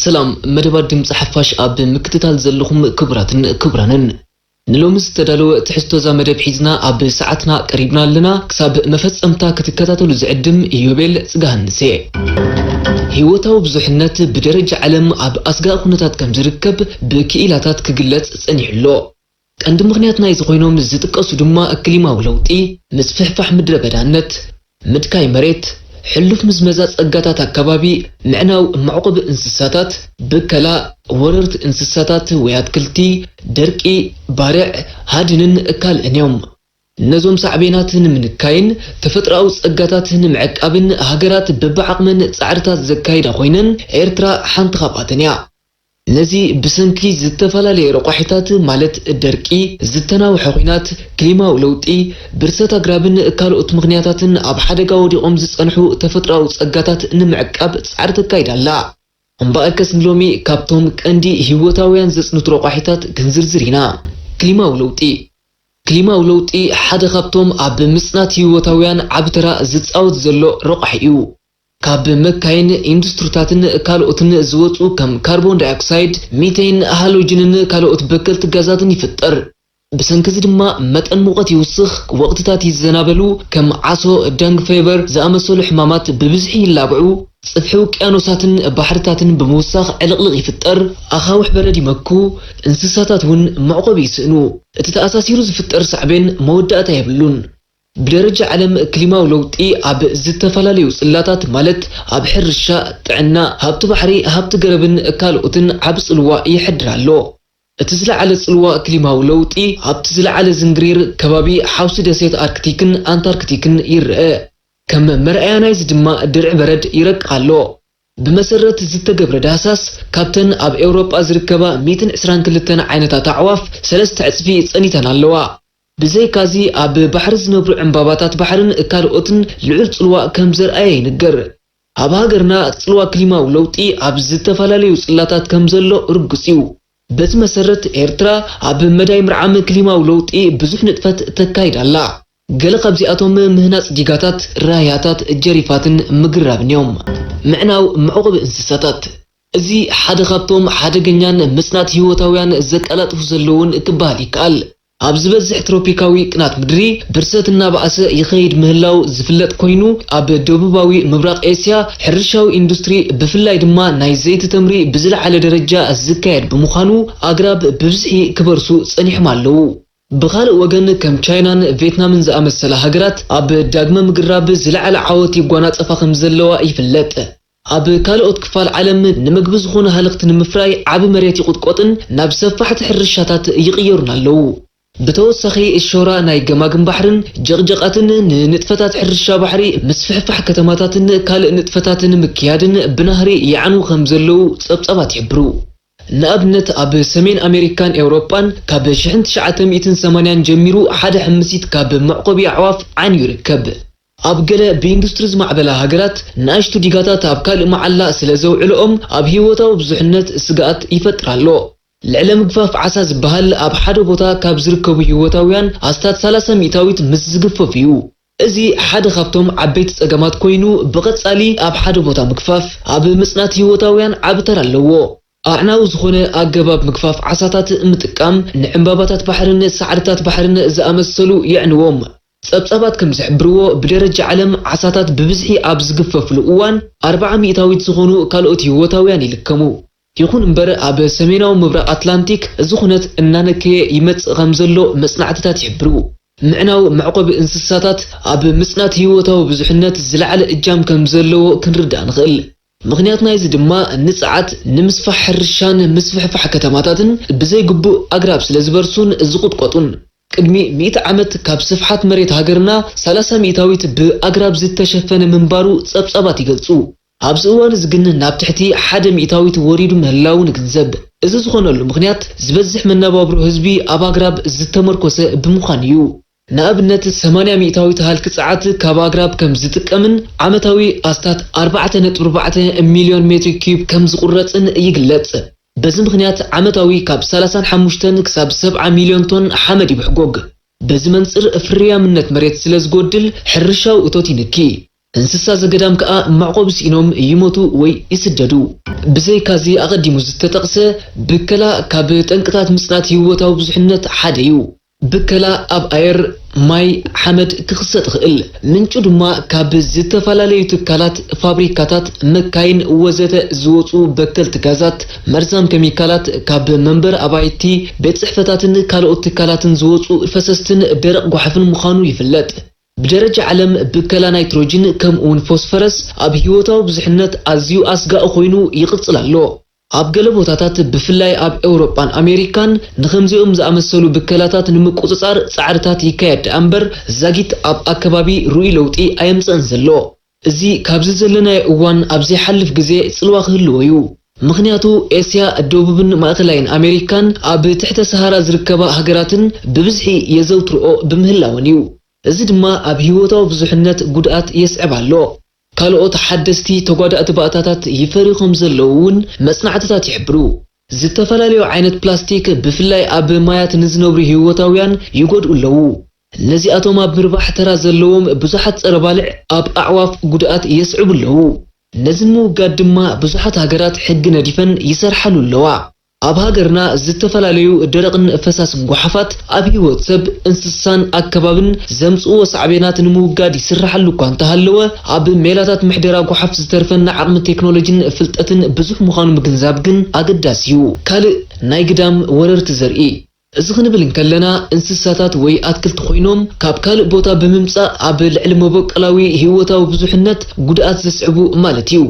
ሰላም፣ መደባት ድምፂ ሓፋሽ ኣብ ምክትታል ዘለኹም ክቡራትን ክቡራንን፣ ንሎሚ ዝተዳለወ ትሕዝቶ እዛ መደብ ሒዝና ኣብ ሰዓትና ቀሪብና ኣለና። ክሳብ መፈጸምታ ክትከታተሉ ዝዕድም ኢዮቤል ጽጋሃንሴ። ህይወታዊ ብዙሕነት ብደረጃ ዓለም ኣብ ኣስጋኢ ኩነታት ከም ዝርከብ ብክኢላታት ክግለጽ ጸኒሑ ኣሎ። ቀንዲ ምኽንያት ናይዚ ኮይኖም ዝጥቀሱ ድማ ክሊማዊ ለውጢ፣ ምስፍሕፋሕ ምድረ በዳነት፣ ምድካይ መሬት፣ ሕሉፍ ምዝመዛ ጸጋታት ኣከባቢ፣ ምዕናው መዕቆቢ እንስሳታት፣ ብከላ፣ ወረርቲ እንስሳታት ወይ ኣትክልቲ፣ ደርቂ፣ ባርዕ፣ ሃድንን ካልእን እዮም። ነዞም ሳዕቤናት ንምንካይን ተፈጥሮኣዊ ጸጋታት ንምዕቃብን ሃገራት በብዓቕመን ጻዕርታት ዘካይዳ ኮይነን ኤርትራ ሓንቲ ካብኣተን እያ። ነዚ ብሰንኪ ዝተፈላለየ ረቋሒታት ማለት ደርቂ፣ ዝተናውሐ ኲናት፣ ክሊማዊ ለውጢ፣ ብርሰት ኣግራብን ካልኦት ምኽንያታትን ኣብ ሓደጋ ወዲቖም ዝጸንሑ ተፈጥሮኣዊ ጸጋታት ንምዕቃብ ጻዕሪ ተካይድ ኣላ። እምበኣርከስ ንሎሚ ካብቶም ቀንዲ ህይወታውያን ዘጽንቱ ረቋሒታት ክንዝርዝር ኢና። ክሊማዊ ለውጢ። ክሊማዊ ለውጢ ሓደ ካብቶም ኣብ ምጽናት ህይወታውያን ዓቢ ተራ ዝጻወት ዘሎ ረቋሒ እዩ። ካብ መካይን፣ ኢንዱስትሪታትን ካልኦትን ዝወጹ ከም ካርቦን ዳይኦክሳይድ፣ ሚቴን፣ ሃሎጅንን ካልኦት በከልቲ ጋዛትን ይፍጠር። ብሰንኪ እዚ ድማ መጠን ሙቐት ይውስኽ፣ ወቕትታት ይዘናበሉ፣ ከም ዓሶ፣ ዳንግ ፌቨር ዝኣመሰሉ ሕማማት ብብዝሒ ይላብዑ፣ ጽፍሒ ውቅያኖሳትን ባሕርታትን ብምውሳኽ ዕልቕልቕ ይፍጠር፣ ኣኻውሕ በረድ ይመኩ፣ እንስሳታት እውን መዕቆቢ ይስእኑ። እቲ ተኣሳሲሩ ዝፍጠር ሳዕቤን መወዳእታ የብሉን። ብደረጃ ዓለም ክሊማዊ ለውጢ ኣብ ዝተፈላለዩ ጽላታት ማለት ኣብ ሕርሻ፣ ጥዕና፣ ሃብቲ ባሕሪ፣ ሃብቲ ገረብን ካልኦትን ዓቢ ጽልዋ የሕድር ኣሎ። እቲ ዝለዓለ ጽልዋ ክሊማዊ ለውጢ ኣብቲ ዝለዓለ ዝንግሪር ከባቢ ሓውሲ ደሴት ኣርክቲክን ኣንታርክቲክን ይረአ። ከም መርኣያ ናይዚ ድማ ድርዒ በረድ ይረቅቕ ኣሎ። ብመሰረት ዝተገብረ ዳህሳስ፣ ካብተን ኣብ ኤውሮጳ ዝርከባ ሚእትን ዕስራን ክልተን ዓይነታት ኣዕዋፍ ሰለስተ ዕጽፊ ጸኒተን ኣለዋ። ብዘይካዚ፣ ኣብ ባሕሪ ዝነብሩ ዕምባባታት ባሕርን ካልኦትን ልዑል ጽልዋ ከም ዘርኣየ ይንገር። ኣብ ሃገርና ጽልዋ ክሊማዊ ለውጢ ኣብ ዝተፈላለዩ ጽላታት ከም ዘሎ ርጉጽ እዩ። በዚ መሰረት፣ ኤርትራ ኣብ መዳይ ምርዓም ክሊማዊ ለውጢ ብዙሕ ንጥፈት ተካይድ ኣላ። ገለ ካብዚኣቶም ምህናጽ ዲጋታት፣ ራህያታት፣ ጀሪፋትን ምግራብን እዮም። ምዕናው መዕቆቢ እንስሳታት። እዚ ሓደ ካብቶም ሓደገኛን ምጽናት ህይወታውያን ዘቀላጥፉ ዘለውን ክበሃል ይከኣል። ኣብ ዝበዝሕ ትሮፒካዊ ቅናት ምድሪ፣ ብርሰት እናበኣሰ ይኸይድ ምህላው ዝፍለጥ ኮይኑ፣ ኣብ ደቡባዊ ምብራቕ ኤስያ ሕርሻዊ ኢንዱስትሪ፣ ብፍላይ ድማ ናይ ዘይቲ ተምሪ ብዝለዓለ ደረጃ ዝካየድ ብምዃኑ፣ ኣግራብ ብብዝሒ ክበርሱ ጸኒሖም ኣለዉ። ብኻልእ ወገን፣ ከም ቻይናን ቬትናምን ዝኣመሰላ ሃገራት ኣብ ዳግመ ምግራብ ዝለዓለ ዓወት ይጓናጸፋ ከም ዘለዋ ይፍለጥ። ኣብ ካልኦት ክፋል ዓለም ንምግቢ ዝኾኑ ሃለኽቲ ንምፍራይ ዓቢ መሬት ይቑጥቆጥን ናብ ሰፋሕቲ ሕርሻታት ይቕየሩን ኣለዉ። ብተወሳኺ፣ ሾራ ናይ ገማግም ባሕርን ጀቕጀቓትን ንንጥፈታት ሕርሻ ባሕሪ፣ ምስፍሕፋሕ ከተማታትን ካልእ ንጥፈታትን ምክያድን ብናህሪ ይዓንዉ ከም ዘለዉ ጸብጻባት ይሕብሩ። ንኣብነት፣ ኣብ ሰሜን ኣሜሪካን ኤውሮጳን ካብ ሽሕን ትሽዓተ ሚእትን ሰማንያን ጀሚሩ ሓደ ሕምሲት ካብ መዕቆቢ ኣዕዋፍ ዓንዩ ይርከብ። ኣብ ገለ ብኢንዱስትሪ ዝማዕበላ ሃገራት፣ ንኣሽቱ ዲጋታት ኣብ ካልእ መዓላ ስለ ዘውዕልኦም፣ ኣብ ህይወታዊ ብዙሕነት ስግኣት ይፈጥር ኣሎ። ልዕለ ምግፋፍ ዓሳ ዝበሃል ኣብ ሓደ ቦታ ካብ ዝርከቡ ህይወታውያን ኣስታት ሰላሳ ሚእታዊት ምስ ዝግፈፍ እዩ። እዚ ሓደ ካብቶም ዓበይቲ ጸገማት ኮይኑ፣ ብቐጻሊ ኣብ ሓደ ቦታ ምግፋፍ ኣብ ምጽናት ህይወታውያን ዓቢ ተራ ኣለዎ። ኣዕናዊ ዝኾነ ኣገባብ ምግፋፍ ዓሳታት ምጥቃም፣ ንዕምባባታት ባሕርን ሳዕርታት ባሕርን ዝኣመሰሉ የዕንዎም። ጸብጻባት ከም ዝሕብርዎ፣ ብደረጃ ዓለም ዓሳታት ብብዝሒ ኣብ ዝግፈፍሉ እዋን፣ ኣርብዓ ሚእታዊት ዝኾኑ ካልኦት ህይወታውያን ይልከሙ። ይኹን እምበር፣ ኣብ ሰሜናዊ ምብራቕ ኣትላንቲክ እዚ ኩነት እናነከየ ይመጽእ ከም ዘሎ መጽናዕትታት ይሕብሩ። ምዕናው መዕቆቢ እንስሳታት ኣብ ምጽናት ህይወታዊ ብዙሕነት ዝለዓለ እጃም ከም ዘለዎ ክንርዳእ ንኽእል። ምኽንያት ናይዚ ድማ ንጸዓት፣ ንምስፋሕ ሕርሻን ምስፍሕፋሕ ከተማታትን፣ ብዘይግቡእ ኣግራብ ስለ ዝበርሱን ዝቑጥቆጡን። ቅድሚ ሚእቲ ዓመት ካብ ስፍሓት መሬት ሃገርና ሰላሳ ሚእታዊት ብኣግራብ ዝተሸፈነ ምንባሩ ጸብጻባት ይገልጹ። ኣብዚ እዋን እዚ ግን ናብ ትሕቲ ሓደ ሚእታዊት ወሪዱ ምህላዉ ንግንዘብ። እዚ ዝኾነሉ ምኽንያት ዝበዝሕ መነባብሮ ህዝቢ ኣብ ኣግራብ ዝተመርኮሰ ብምዃኑ እዩ። ንኣብነት፣ ሰማንያ ሚእታዊት ሃልኪ ጸዓት ካብ ኣግራብ ከም ዝጥቀምን ዓመታዊ ኣስታት ኣርባዕተ ነጥቢ ኣርባዕተ ሚልዮን ሜትሪ ኪዩብ ከም ዝቑረጽን ይግለጽ። በዚ ምኽንያት ዓመታዊ ካብ ሰላሳን ሓሙሽተን ክሳብ ሰብዓ ሚልዮን ቶን ሓመድ ይብሕጎግ። በዚ መንጽር፣ ፍርያምነት መሬት ስለ ዝጎድል፣ ሕርሻዊ እቶት ይንኪ። እንስሳ ዘገዳም ከኣ መዕቆቢ ስኢኖም ይሞቱ ወይ ይስደዱ። ብዘይካዚ ኣቐዲሙ ዝተጠቕሰ ብከላ ካብ ጠንቅታት ምጽናት ህይወታዊ ብዙሕነት ሓደ እዩ። ብከላ ኣብ ኣየር፣ ማይ፣ ሓመድ ክኽሰት ይኽእል። ምንጩ ድማ ካብ ዝተፈላለዩ ትካላት፣ ፋብሪካታት፣ መካይን ወዘተ ዝወጹ በከልቲ ጋዛት፣ መርዛም ኬሚካላት፣ ካብ መንበሪ ኣባይቲ፣ ቤት ጽሕፈታትን ካልኦት ትካላትን ዝወጹ ፈሰስትን ደረቕ ጓሓፍን ምዃኑ ይፍለጥ። ብደረጃ ዓለም ብከላ ናይትሮጅን ከምኡውን ፎስፈረስ ኣብ ህይወታዊ ብዙሕነት ኣዝዩ ኣስጋኢ ኮይኑ ይቕጽል ኣሎ። ኣብ ገለ ቦታታት ብፍላይ ኣብ ኤውሮጳን ኣሜሪካን ንኸምዚኦም ዝኣመሰሉ ብከላታት ንምቁጽጻር ጻዕርታት ይካየድ ደኣ እምበር ዛጊት ኣብ ኣከባቢ ርኡይ ለውጢ ኣየምጽእን ዘሎ። እዚ ካብዚ ዘለናዮ እዋን ኣብ ዘይሓልፍ ግዜ ጽልዋ ክህልዎ እዩ። ምኽንያቱ ኤስያ፣ ደቡብን ማእከላይን ኣሜሪካን ኣብ ትሕተ ሰሃራ ዝርከባ ሃገራትን ብብዝሒ የዘውትርኦ ብምህላወን እዩ። እዚ ድማ ኣብ ህይወታዊ ብዙሕነት ጉድኣት የስዕብ ኣሎ። ካልኦት ሓደስቲ ተጓዳእቲ ባእታታት ይፈርዩ ከም ዘለዉ እውን መጽናዕትታት ይሕብሩ። ዝተፈላለዩ ዓይነት ፕላስቲክ ብፍላይ ኣብ ማያት ንዝነብሩ ህይወታውያን ይጎድኡ ኣለዉ። ነዚኣቶም ኣብ ምርባሕ ተራ ዘለዎም ብዙሓት ጸረ ባልዕ ኣብ ኣዕዋፍ ጉድኣት የስዕቡ ኣለዉ። ነዚ ንምውጋድ ድማ ብዙሓት ሃገራት ሕጊ ነዲፈን ይሰርሓሉ ኣለዋ። ኣብ ሃገርና ዝተፈላለዩ ደረቕን ፈሳስን ጓሓፋት ኣብ ህይወት ሰብ፣ እንስሳን ኣከባብን ዘምጽእዎ ሳዕቤናት ንምውጋድ ይስርሓሉ እኳ እንተሃለወ፣ ኣብ ሜላታት ምሕደራ ጓሓፍ ዝተርፈና ዓቕሚ ቴክኖሎጂን ፍልጠትን ብዙሕ ምዃኑ ምግንዛብ ግን ኣገዳሲ እዩ። ካልእ ናይ ግዳም ወረርቲ ዘርኢ። እዚ ክንብል እንከለና፣ እንስሳታት ወይ ኣትክልቲ ኮይኖም ካብ ካልእ ቦታ ብምምጻእ ኣብ ልዕሊ መበቆላዊ ህይወታዊ ብዙሕነት ጉድኣት ዘስዕቡ ማለት እዩ።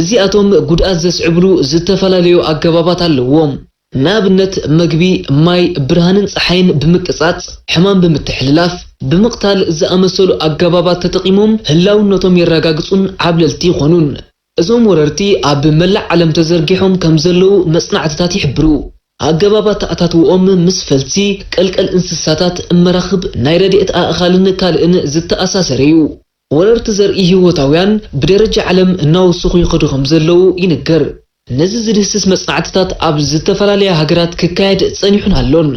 እዚኣቶም ጉድኣት ዘስዕብሉ ዝተፈላለዩ ኣገባባት ኣለዎም። ንኣብነት፣ መግቢ፣ ማይ፣ ብርሃንን ጸሓይን ብምቅጻጽ፣ ሕማም ብምትሕልላፍ፣ ብምቕታል ዝኣመሰሉ ኣገባባት ተጠቒሞም ህላውነቶም የረጋግጹን ዓብለልቲ ይኾኑን። እዞም ወረርቲ ኣብ መላእ ዓለም ተዘርጊሖም ከም ዘለዉ መጽናዕትታት ይሕብሩ። ኣገባብ ኣተኣታትውኦም ምስ ፈልሲ፣ ቀልቀል እንስሳታት፣ መራኽብ፣ ናይ ረድኤት ኣእኻልን ካልእን ዝተኣሳሰረ እዩ። ወረርቲ ዘርኢ ህይወታውያን ብደረጃ ዓለም እናወሰኹ ይኸዱ ከም ዘለዉ ይንገር። ነዚ ዝድህስስ መጽናዕትታት ኣብ ዝተፈላለያ ሃገራት ክካየድ ጸኒሑን ኣሎን።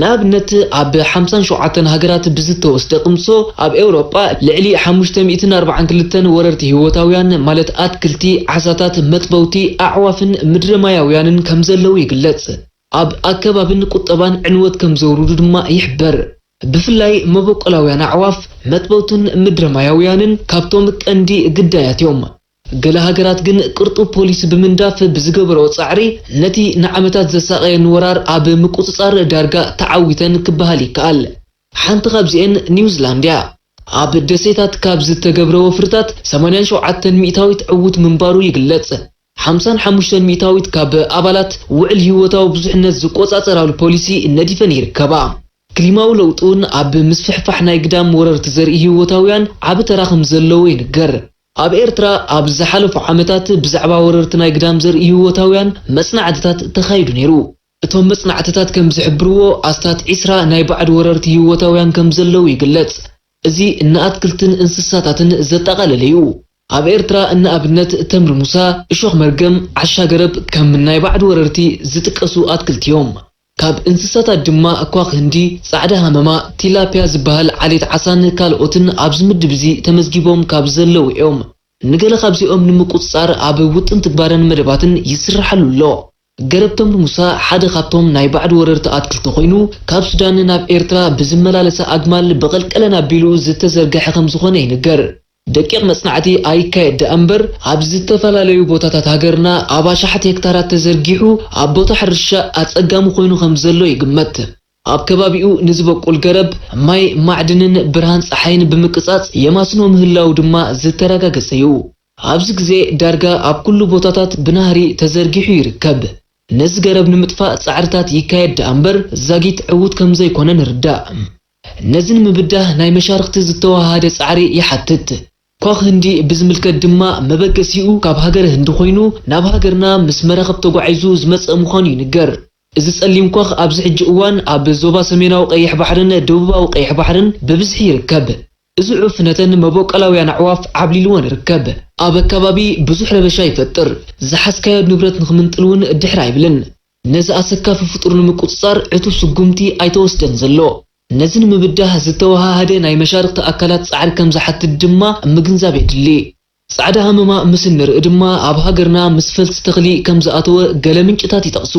ንኣብነት፣ ኣብ ሓምሳን ሸውዓተን ሃገራት ብዝተወስደ ቅምሶ፣ ኣብ ኤውሮጳ ልዕሊ ሓሙሽተ ሚእትን ኣርባዓን ክልተን ወረርቲ ህይወታውያን፣ ማለት ኣትክልቲ፣ ዓሳታት፣ መጥበውቲ፣ ኣዕዋፍን ምድረ ማያውያንን ከም ዘለዉ ይግለጽ። ኣብ ኣከባብን ቁጠባን ዕንወት ከም ዘውርዱ ድማ ይሕበር። ብፍላይ መበቆላውያን ኣዕዋፍ፣ መጥበውትን ምድረ ማያውያንን ካብቶም ቀንዲ ግዳያት እዮም። ገለ ሃገራት ግን ቅርጡው ፖሊሲ ብምንዳፍ ብዝገበረኦ ጻዕሪ፣ ነቲ ንዓመታት ዘሳቐየን ወራር ኣብ ምቁጽጻር ዳርጋ ተዓዊተን ክበሃል ይከኣል። ሓንቲ ካብዚኤን ኒውዚላንድ እያ። ኣብ ደሴታት ካብ ዝተገብረ ወፍርታት ሰማንያን ሸውዓተን ሚእታዊት ዕዉት ምንባሩ ይግለጽ። ሓምሳን ሓሙሽተን ሚእታዊት ካብ ኣባላት ውዕል ህይወታዊ ብዙሕነት ዝቆጻጸራሉ ፖሊሲ ነዲፈን ይርከባ። ክሊማዊ ለውጢ እውን ኣብ ምስፍሕፋሕ ናይ ግዳም ወረርቲ ዘርኢ ህይወታውያን ዓቢ ተራ ከም ዘለዎ ይንገር። ኣብ ኤርትራ ኣብ ዝሓለፉ ዓመታት ብዛዕባ ወረርቲ ናይ ግዳም ዘርኢ ህይወታውያን መጽናዕትታት ተኻይዱ ነይሩ። እቶም መጽናዕትታት ከም ዝሕብርዎ፣ ኣስታት ዒስራ ናይ ባዕዲ ወረርቲ ህይወታውያን ከም ዘለዉ ይግለጽ። እዚ ንኣትክልትን እንስሳታትን ዘጠቓለለ እዩ። ኣብ ኤርትራ፣ ንኣብነት፣ ተምሪ ሙሳ፣ እሾኽ መርገም፣ ዓሻ ገረብ ከም ናይ ባዕዲ ወረርቲ ዝጥቀሱ ኣትክልቲ እዮም። ካብ እንስሳታት ድማ ኳኽ ህንዲ፣ ጻዕዳ ሃመማ፣ ቲላፒያ ዝበሃል ዓሌት ዓሳን ካልኦትን ኣብዚ ምድብ እዚ ተመዝጊቦም ካብ ዘለዉ እዮም። ንገለ ካብዚኦም ንምቁጽጻር ኣብ ውጥን ትግባረን መደባትን ይስርሓሉ ኣሎ። ገረብ ተምሪ ሙሳ ሓደ ካብቶም ናይ ባዕዲ ወረርቲ ኣትክልቲ ኮይኑ፣ ካብ ሱዳን ናብ ኤርትራ ብዝመላለሳ ኣግማል ብቐልቀለን ኣቢሉ ዝተዘርግሐ ከም ዝኾነ ይንገር። ደቂቕ መጽናዕቲ ኣይካየድ ደኣ እምበር፣ ኣብ ዝተፈላለዩ ቦታታት ሃገርና ኣብ ኣሽሓት ሄክታራት ተዘርጊሑ ኣብ ቦታ ሕርሻ ኣጸጋሚ ኮይኑ ከም ዘሎ ይግመት። ኣብ ከባቢኡ ንዝበቁል ገረብ ማይ፣ ማዕድንን ብርሃን ጸሓይን ብምቅጻጽ የማስኖ ምህላው ድማ ዝተረጋገጸ እዩ። ኣብዚ ግዜ ዳርጋ ኣብ ኩሉ ቦታታት ብናህሪ ተዘርጊሑ ይርከብ። ነዚ ገረብ ንምጥፋእ ጻዕርታት ይካየድ ደኣ እምበር ዛጊት ዕዉት ከም ዘይኮነ ንርዳእ። ነዚ ንምብዳህ ናይ መሻርኽቲ ዝተወሃሃደ ጻዕሪ ይሓትት። ኳኽ ህንዲ ብዝምልከት ድማ መበገሲኡ ካብ ሃገረ ህንዲ ኮይኑ ናብ ሃገርና ምስ መራኽብ ተጓዒዙ ዝመጽእ ምዃኑ ይንገር። እዚ ጸሊም ኳኽ ኣብዚ ሕጂ እዋን ኣብ ዞባ ሰሜናዊ ቀይሕ ባሕርን ደቡባዊ ቀይሕ ባሕርን ብብዝሒ ይርከብ። እዚ ዑፍ ነተን መበቆላውያን ኣዕዋፍ ዓብሊልወን ይርከብ። ኣብ ኣከባቢ ብዙሕ ረበሻ ይፈጥር። ዝሓዝካዮ ንብረት ንኽምንጥል እውን ድሕር ኣይብልን። ነዚ ኣሰካፊ ፍጡር ንምቁጽጻር ዕቱብ ስጉምቲ ኣይተወስደን ዘሎ። ነዚ ንምብዳህ ዝተወሃሃደ ናይ መሻርኽቲ ኣካላት ጻዕሪ ከም ዝሓትት ድማ ምግንዛብ የድሊ። ጻዕዳ ሃመማ ምስ እንርኢ ድማ ኣብ ሃገርና ምስ ፈልሲ ተኽሊ ከም ዝኣተወ ገለ ምንጭታት ይጠቕሱ።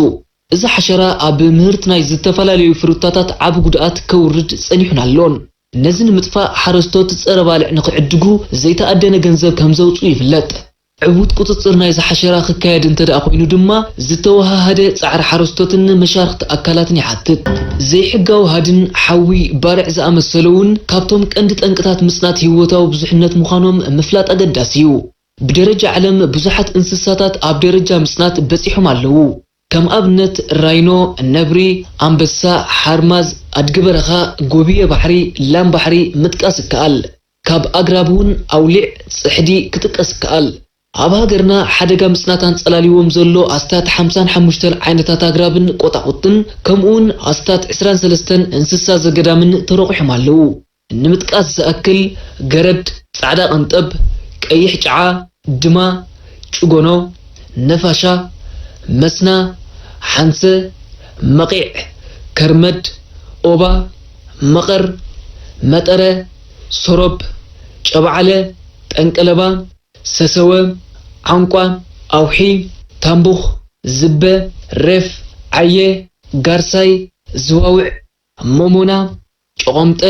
እዚ ሓሸራ ኣብ ምህርቲ ናይ ዝተፈላለዩ ፍሩታታት ዓቢ ጉድኣት ከውርድ ጸኒሑን ኣሎን። ነዚ ንምጥፋእ ሓረስቶት ጸረ ባልዕ ንኽዕድጉ ዘይተኣደነ ገንዘብ ከም ዘውጽኡ ይፍለጥ። ዕዉት ቁጽጽር ናይዚ ሓሸራ ክካየድ እንተ ደኣ ኮይኑ ድማ ዝተወሃሃደ ጻዕሪ ሓረስቶትን መሻርኽቲ ኣካላትን ይሓትት። ዘይሕጋዊ ሃድን ሓዊ፣ ባርዕ ዝኣመሰለ እውን ካብቶም ቀንዲ ጠንቅታት ምጽናት ህይወታዊ ብዙሕነት ምዃኖም ምፍላጥ ኣገዳሲ እዩ። ብደረጃ ዓለም ብዙሓት እንስሳታት ኣብ ደረጃ ምጽናት በጺሖም ኣለዉ። ከም ኣብነት ራይኖ፣ ነብሪ፣ ኣንበሳ፣ ሓርማዝ፣ ኣድጊ በረኻ፣ ጎብየ ባሕሪ፣ ላም ባሕሪ ምጥቃስ ይከኣል። ካብ ኣግራብ እውን ኣውሊዕ፣ ጽሕዲ ክጥቀስ ይከኣል። ኣብ ሃገርና ሓደጋ ምጽናት ኣንጸላልይዎም ዘሎ ኣስታት ሓምሳን ሓሙሽተን ዓይነታት ኣግራብን ቆጣቑጥን ከምኡውን ኣስታት ዕስራን ሰለስተን እንስሳ ዘገዳምን ተረቑሖም ኣለዉ። ንምጥቃስ ዝኣክል ገረድ፣ ጻዕዳ ቀንጠብ፣ ቀይሕ ጨዓ፣ ድማ፣ ጭጎኖ፣ ነፋሻ፣ መስና፣ ሓንሰ፣ መቒዕ፣ ከርመድ፣ ኦባ፣ መቐር፣ መጠረ፣ ሰሮብ፣ ጨብዓለ፣ ጠንቀለባ፣ ሰሰወ፣ ዓንቋ፣ ኣውሒ፣ ታምቡኽ፣ ዝበ፣ ሬፍ፣ ዓየ፣ ጋርሳይ፣ ዝዋውዕ፣ ሞሞና፣ ጨቖምጠ፣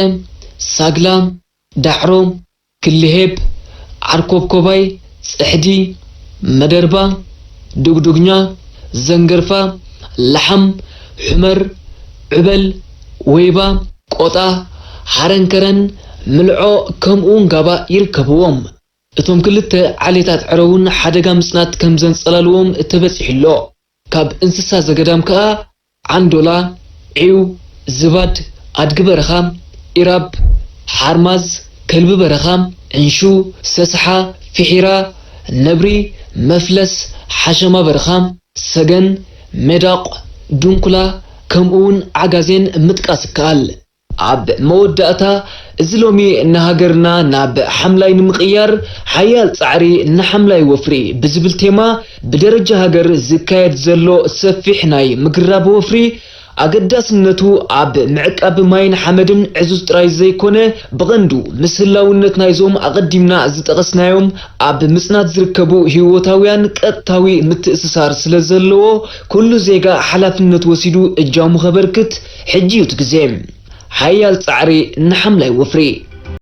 ሳግላ፣ ዳዕሮ፣ ክልሄብ፣ ዓርኮብኮባይ፣ ጽሕዲ፣ መደርባ፣ ዱግዱግኛ፣ ዘንገርፋ፣ ለሓም፣ ሑመር፣ ዕበል፣ ወይባ፣ ቆጣ፣ ሃረንከረን፣ ምልዖ ከምኡውን ጋባ ይርከብዎም። እቶም ክልተ ዓሌታት ዕረ እውን ሓደጋ ምጽናት ከም ዘንጸላልዎም ተበጺሑ ኣሎ። ካብ እንስሳ ዘገዳም ከኣ ዓንዶላ፣ ዒው፣ ዝባድ፣ ኣድጊ በረኻ፣ ኢራብ፣ ሓርማዝ፣ ከልቢ በረኻ፣ ዕንሹ፣ ሰስሓ፣ ፊሒራ፣ ነብሪ፣ መፍለስ፣ ሓሸማ በረኻ፣ ሰገን፣ ሜዳቕ፣ ድንኩላ፣ ከምኡውን ዓጋዜን ምጥቃስ ይከኣል። ኣብ መወዳእታ፣ እዚ ሎሚ ንሃገርና ናብ ሓምላይ ንምቕያር ሓያል ጻዕሪ ንሓምላይ ወፍሪ ብዝብል ቴማ ብደረጃ ሃገር ዝካየድ ዘሎ ሰፊሕ ናይ ምግራብ ወፍሪ ኣገዳስነቱ ኣብ ምዕቃብ ማይን ሓመድን ዕዙዝ ጥራይ ዘይኮነ፣ ብቐንዱ ምስ ህላውነት ናይዞም ኣቐዲምና ዝጠቐስናዮም ኣብ ምጽናት ዝርከቡ ህይወታውያን ቀጥታዊ ምትእስሳር ስለ ዘለዎ፣ ኩሉ ዜጋ ሓላፍነት ወሲዱ እጃሙ ከበርክት ሕጂ እዩ እቲ ግዜ። ሓያል ጻዕሪ ንሓምላይ ወፍሪ።